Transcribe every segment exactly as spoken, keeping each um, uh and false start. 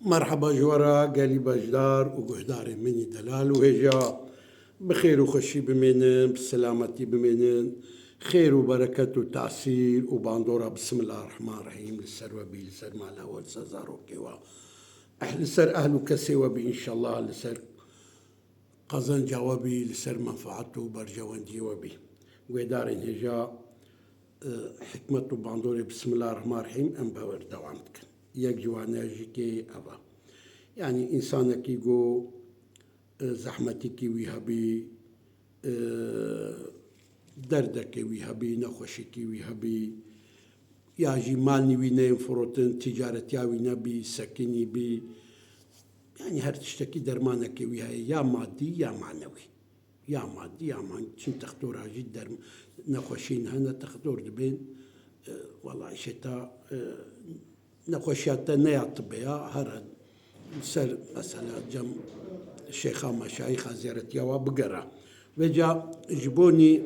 Merheba ji we re gelî beşdar û guhdarên min î delal û hêja. Bi xêr û xweşî bimênin, bi selametî bimênin. Xêr û bereket û tesîr û bandora Bismillahirrahmanirrahîm li ser we bî, li ser mala we, li ser zarokê we. Eh, li ser ehl û kesê we bî înşallah, li ser qezenca we bî, li ser menfaet û berjewendiyê we bî. Guhdarên hêja, e, hikmet û bandorê Bismillahirrahmanirrahîm em berdewam dikin. Yek ji wan jîkê ev e. Yanî însanekî ku, e, zehmetîkî wî hebî, e, derdekê wî hebî, nexweşîkî wî hebî, ya jî malnî wî neyên firotin, ticaretiya wî nebî, sekinî bî. Yanî her tiştekî dermanekê wî heye, ya madî ya manewî. Ya madî ya man-, çin textora jî derm-, nexweşîn hene, textor dibên, e, wela îşê te, e, nexweşiya te ne ya tibê ya, here ser mesela cem şêxa meşayîxa ziyaretiya wa bigere. Vêca ji bo nî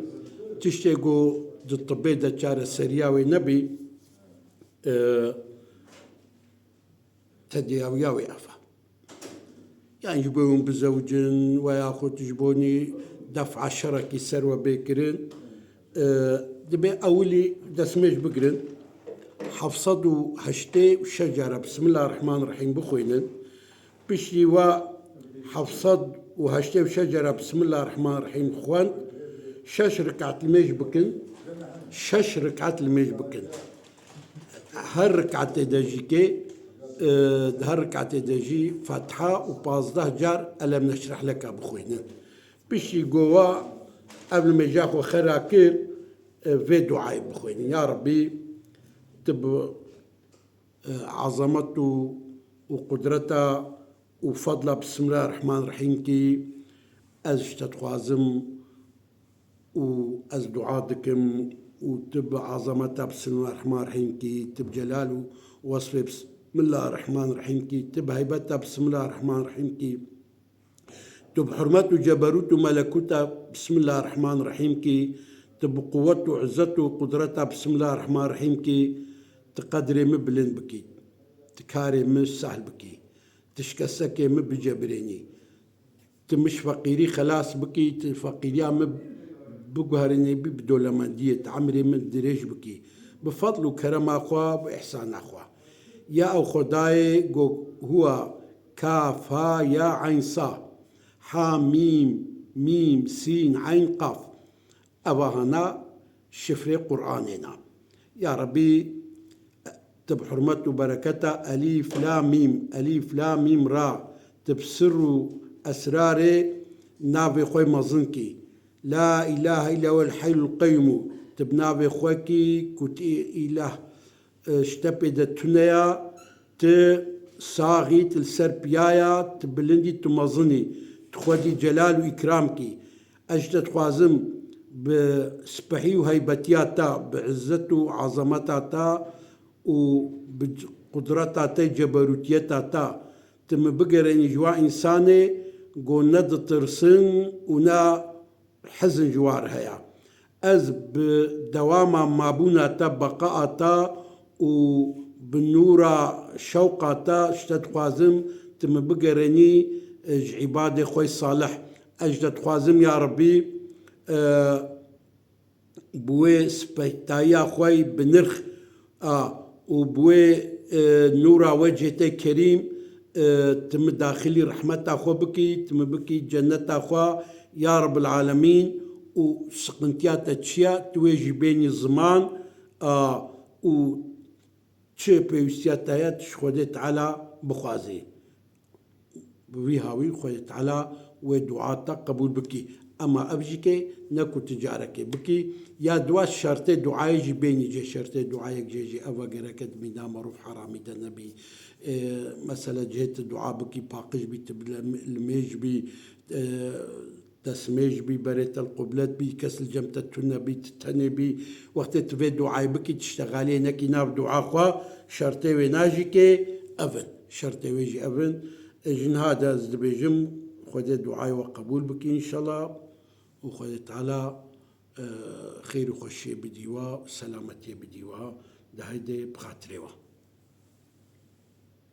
tiştê ku di tibê de çareseriya wê nebî, e, tedawiya wê ev e. Yan ji bo hûn bizewicin we yaxud ji bo nî def'a şerekî ser we bê kirin, e, dibê ewilî destmêj bigirin. Heft sed û heştê û şeş cara Bismillahirrahmanirrahîm bixwînin. Piştî we heft sed û heştê û şeş cara Bismillahirrahmanirrahîm xwend, şeş rikat li mêj bikin. Şeş rikat li mêj bikin. Her rikatê de jî kê, e, di her rikatê de jî Fatiha û pazdeh car Elem Neşreh Leka bixwînin. Piştî ku we ev nimêja xwe xera kir, e, vê duayê bixwînin. Ya Rebbî, tu bi, e, ezamet û, û qudreta û fadla Bismillahirrahmanirrahîm kî ez ji te dixwazim û ez dua dikim û tu bi azameta Bismillahirrahmanirrahîm kî, tu bi celal û wesfê Bismillahirrahmanirrahîm kî, tu bi heybeta Bismillahirrahmanirrahîm kî, tu bi hurmet û ceberût û melekûta Bismillahirrahmanirrahîm kî, tu bi quwet û izzet û qudreta Bismillahirrahmanirrahîm kî, tu qedrê min bilind bikî, tu karê min sehl bikî, tu şikesekê min bicebirênî. Tu min ji feqîrî xelas bikî, tu feqîriya min biguherînî bî bi dolemendiyê, tu emrê min dirêj bikî. Bi fadl û kerema xwe, bi îhsana xwe. Ya ew Xwedayê ku huwa kaf ha ya eyn sa, ha mîm, mîm, sîn, eyn, qaf. Eva hana şifrê Qur'anê na. Ya Rebbî, tu bi hurmet û bereketa Elîf Lam Mîm, Elîf Lam Mîm Ra, tu bi sir û esrarê navê xwe mezin kî. La îlahe îlla huwel heyyul qeyyûmû, tu bi navê xwe kî ku tu îlah, e, ji te pê de tune ya, tu saxî, tu li ser piya ya, tu bilindî, tu mezinî, tu xwedî celal û îkram kî. Ez ji te dixwazim bi spehî û heybetiya te, bi izzet û azameta te û bi qudreta te, ceberûtiyeta te, tu min bigerênî ji wa însanê ku ne ditirsin û ne hizin ji wa re heye. Ez bi dewama mabûna te, beqaa te û bi nûra şewqa te ji te dixwazim, tu min bigerênî, e, ji îbadê xwe salih. Ez ji te dixwazim, ya Rebbî, e, bi wê spehîtayiya xwe yî bi nirx a û bi wê, e, nûra wecihê te kerîm, e, tu min daxilî rehmeta xwe bikî, tu min bikî cenneta xwe, ya Rebbil Alemîn, û siqintiya te çi ye, tu wê jî bênî ziman, a, û çi pêwîstiya te ye, tu ji Xwedê Teala bixwazî. Bi vî hawî Xwedê Teala wê dua te qebûl bikî. Ema ev jî kê ne ku tu carekê bikî. Ya dua şertê duayê jî bênî cê, şertê duayek jê jî ev e, gereke di mîna merûf heramî de nebî. E, mesela cihê tu dua bikî paqij bî, tu bi li mêj bî, e, destmêj bî, berê te li qublet bî, kes li cem te tune bî, tu tenê bî. Wextê tu vê duayê bikî, tiştexaliyê nekî nav dua xwe, şertê wê na jî kê ev in. Şertê wê jî ev in. E, ji niha de ez dibêjim, Xwedê duayê we qebûl bike înşallah û Xwedê Teala, e, xêr û xweşiyê bidî we, selametiyê bidî we, de heydê bi xatirê we.